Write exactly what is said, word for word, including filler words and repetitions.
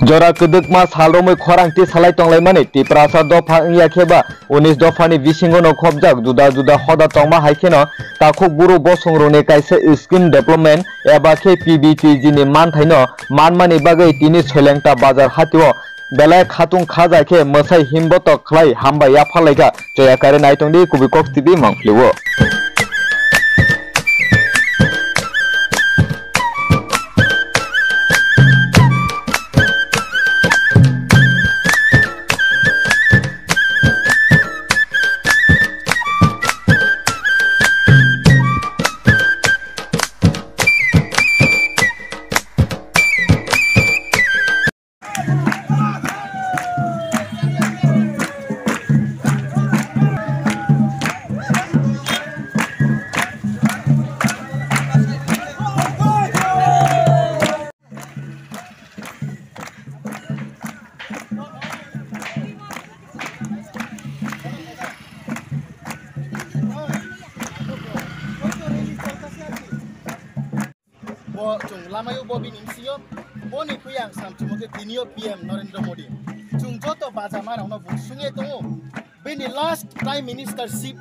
Jora kwdwkma sal romwi khorang tisalai tonglaimani Tiprasa dopha wngya khe ba unis dophani bisingono khopjak juda juda hoda tongma hai kheno takhuk buru bosongrokni kaisa scheme development eba khe P B T G ni manthaino manmani bagwi tini Soilengta bazar hatio belai khatung khaja khe mwsai himbotok khlai hambai yapharlaikha. Choya kare naitongdi Kubui Kok T V mangphlio. Bo chwng lamayo bo bini bisingo, boni khuya ang samchimo khe tiniyo P M Narendra Modi. Chwng joto baja marokno bo sungye tongo. Bini last Prime Ministership